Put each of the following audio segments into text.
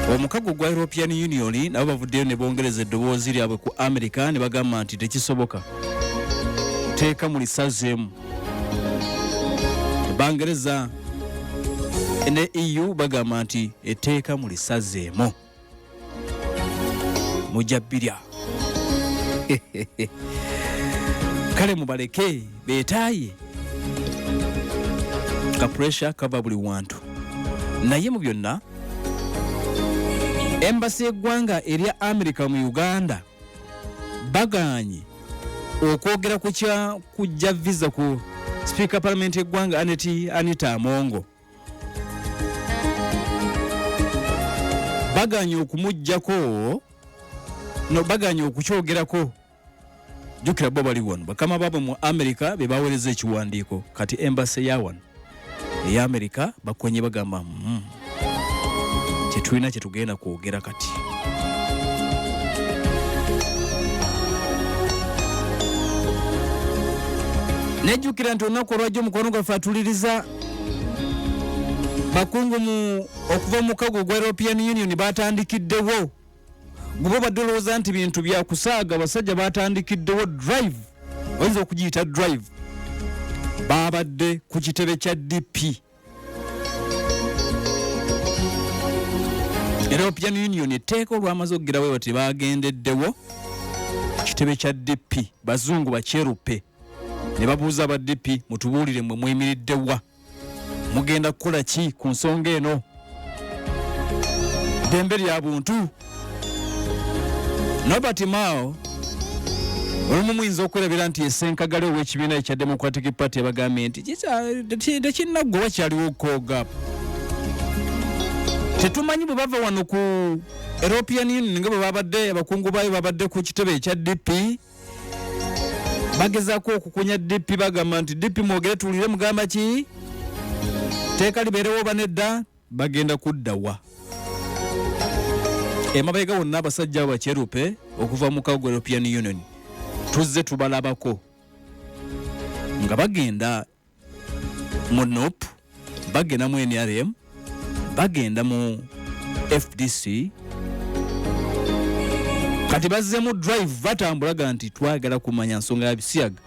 Omukago gwa European Union nabo bavuddeyo ne bongereza eddoboozi lyabwe ku America ne bagamba nti tekisoboka, teeka mulisazeemu. Bangereza ne EU bagamba nti etteeka mulisazeemu, mujja birya. Kale mubaleke beetaaye, ka pressure kava buli wantu. Naye mu byonna, embassy y'eggwanga erya America mu Uganda bagaanye okwogera ku kya kujja visa ku sipiika palamenti y'eggwanga Aneti Anita Amongo. Bagaanye okumuggyako, no bagaanye okukyogerako. Jjukira bo bali wano, bakama baabwe mu America be baweereza ekiwandiiko. Kati embassy ya wano eya America bakonye bagamba, tetulina kyetugenda kwogera kati. Nejjukira nti olunaku olwajja omukwano gwaffe atuliriza bakungu mu okuva mu mukago gwa European Union batandikiddewo. Guba obadde olowooza nti bintu bya kusaaga, abasajja batandikiddewo drive, oyinza okugiyita drive. Babadde ku kitebe kya DP. European Union etteeka olwamaze okugerawo bati bagendeddewo ku kitebe kya DP, bazungu bakyeruppe ne babuuza aba DP, mutubuulire mwe muyimiridde wa, mugenda kukola ki ku nsonga eno, ddembe lya buntu. Norbert Mao olumu muyinza okwerabira nti esenkagale ow'ekibiina ekya Democratic Party yabagambye nti tekinnaggwa, wakyaliwo okwoga. Tetumanyi bwe bava wano ku European Union nga bwe babadde abakungu baayo babadde ku kitebe ekya DP, bagezaako okukunya DP, bagamba nti DP mwogere tuwulire mugamba ki, teeka libeerewo oba nedda. Bagenda kudda wa emabega wonna abasajja abo bakyerupe okuva mu kago European Union tuzze tubalabako nga bagenda mu NUP, bagenda mu NRM, bagenda mu FDC, kati bazzemu drive, batambulaga nti twagala kumanya nsonga ya bisiyaga.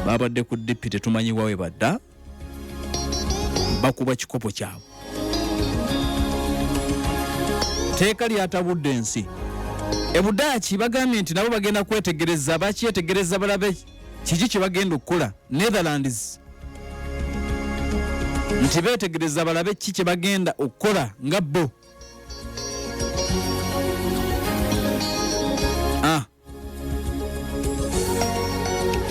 Babadde ku DP, tetumanyi wawe badda, bakuba kikopo kyabwe. Teeka lyatabudde ensi. Ebudaaki bagambye nti nabo bagenda kwetegereza, bakyetegereza balabe kiki kye bagenda okukola. Netherlands nti beetegereza balabe ki kye bagenda okukola nga bo.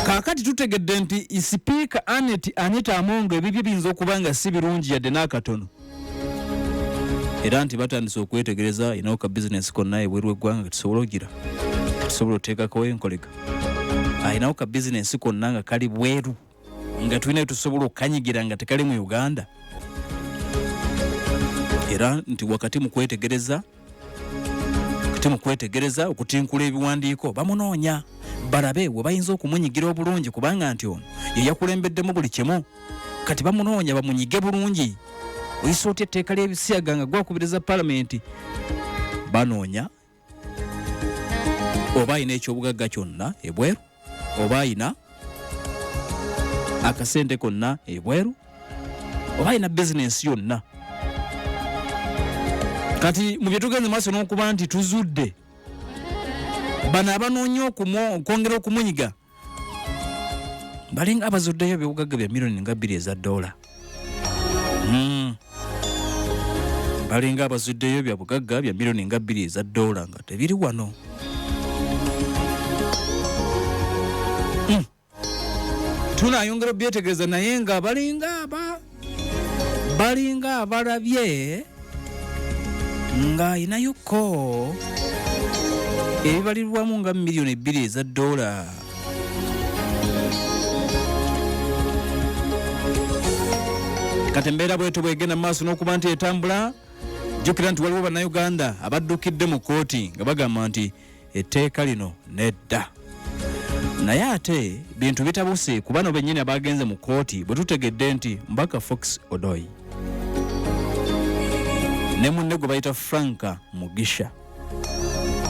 Kaakati tutegedde nti Sipiika Annet Anita Among ebibye biyinza okuba nga si birungi yadde n'akatono, era nti batandise okwetegereza inawo ka bizinensi konna ebweru w'eggwanga ketusobola ogira ketusobola oteekako enkolega, ayinawo ka bizinensi konna nga kali bweru nga tulina tusobola okukanyigira nga tekali mu Uganda, era nti wakati mu kwetegereza wakati mu kwetegereza okutinkula ebiwandiiko bamunoonya balabe we bayinza okumunyigira obulungi, kubanga nti ono ye yakulembeddemu buli kimu. Kati bamunoonya bamunyige bulungi. Oyisa otya etteeka ly'ebisiyaga nga gwakubiriza palamenti? Banoonya oba alina ekyobugagga kyonna ebweru, oba alina akasente konna ebweru, oba alina bizinensi yonna. Kati mu bye tugenze maaso n'okuba nti tuzudde bano abanoonya okwongera okumunyiga balinga abazuddeyo ebyobugagga bya milioni nga bbiri eza ddoola. Balinga abazuddeyo bya bugagga bya milioni nga bbiri eza ddoola nga tebiri wano. Tunayongera obyetegereza, naye nga balinga abalabye ng'ayinayoko ebibalirwamu nga miliyoni bbiri eza ddoola. Kati embeera bwetyo bwegenda mu maaso n'okuba nti etambula. Jjukira nti waliwo bannayuganda abaddukidde mu kkooti nga bagamba nti etteeka lino nedda, naye ate bintu bitabuse ku bano bennyini abagenze mu kkooti. Bwe tutegedde nti Mbaka Fox Odoi Ne munne gwe bayita Franka Mugisha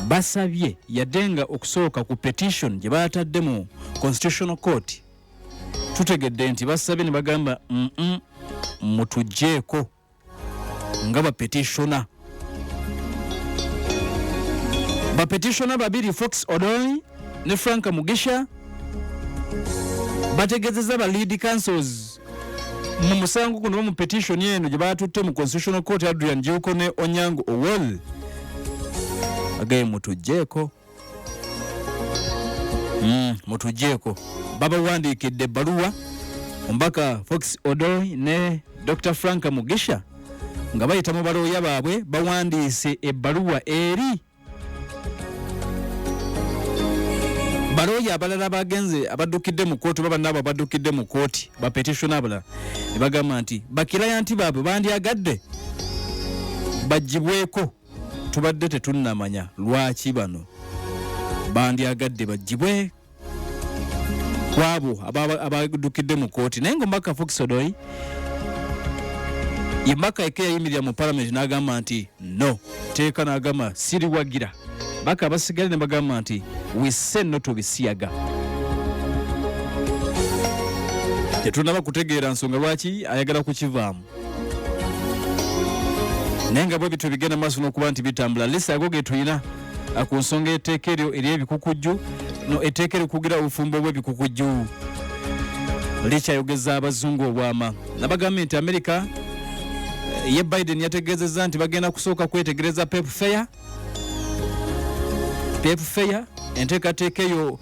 basabye, yadde nga okusooka ku petition gye batadde mu Constitutional Court, tutegedde nti basabye ne bagamba mutugjeeko nga bapetitioner. Bapetitioner babiri, Fox Odoi ne Frank Mugisha, bategezeza ba lead counsels mu musango guno, mu petition eno gye batutte mu Constitutional Court, Adrian Juko ne Onyango Owel, agaye mutugjeeko, mutugjeeko. Babawandiikidde ebbaluwa, omubaka Fox Odoi ne Dr Frank Mugisha, nga bayita mu balooya baabwe, bawandiise ebbaluwa eri balooya abalala bagenze abaddukidde mu kooti oba bannaabo abaddukidde mu kooti, bapetitioner abalala, ne bagamba nti baclient baabwe bandyagadde bagibweko. Tubadde tetunnamanya lwaki bano bandyagadde bagibwe kwabo abaddukidde mu kooti, naye nga omubaka Fox Odoi ye mubaka eke yayimirira mu palamenti n'agamba nti no teeka, n'agamba siriwagira baka abasigale, ne bagamba nti we say no to bisiyaga. Tetunaba kutegeera nsonga lwaki ayagala kukivaamu, naye nga bwe bityo bigenda maaso n'okuba nti bitambula. Lisa, ago ge tulina ku nsonga etteeka eryo ery'ebikukujju, no etteeka erikugira obufumbo bw'ebikukujju likyayogeza abazungu obwama. Nabagambye nti Amerika, ye Biden yategeezezza nti bagenda kusooka kwetegereza PEPFAR. PEPFAR, enteekateeka eyo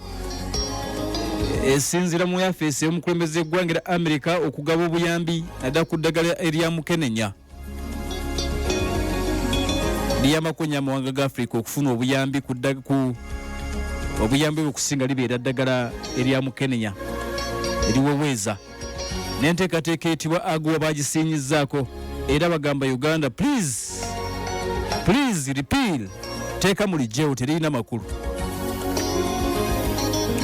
esinziira mu yafeesi ey'omukulembeze eggwanga era Amerika okugaba obuyambi naddala ku ddagala erya mukenenya, liyambako nnyo amawanga ga Africa okufuna obuyambi ku obuyambi bwe, okusinga libeera ddagala erya mukenenya eriweweeza. N'enteekateeka eyitibwa AGOA bagisinyizaako, era bagamba Uganda, please, please repeal, teeka muligyewo, teririna makulu.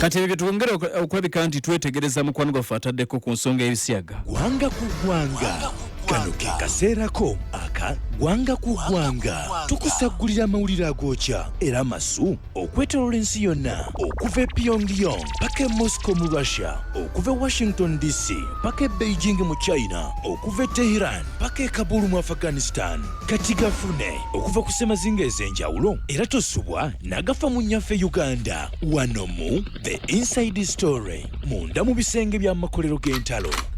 Kati ebyo byetwongere okulabika nti twetegereza. Mukwano gwaffe ataddeko ku nsonga y'ebisiyaga. Gwanga ku ggwanga, kano ke kaseerako aka Gwanga ku Ggwanga. Tukusaggulira amawulire agookya era amasu okwetoloola ensi yonna, okuva e Pyongyang paka e Moscow mu Russia, okuva e Washington DC paka e Beijing mu China, okuva e Teheran paka e Kabul mu Afghanistan. Kati gafune okuva ku ssemazinga ez'enjawulo, era tosubwa n'agafa mu nnyaffe Uganda, wano mu The Inside Story, munda mu bisenge by'amakolero g'entalo.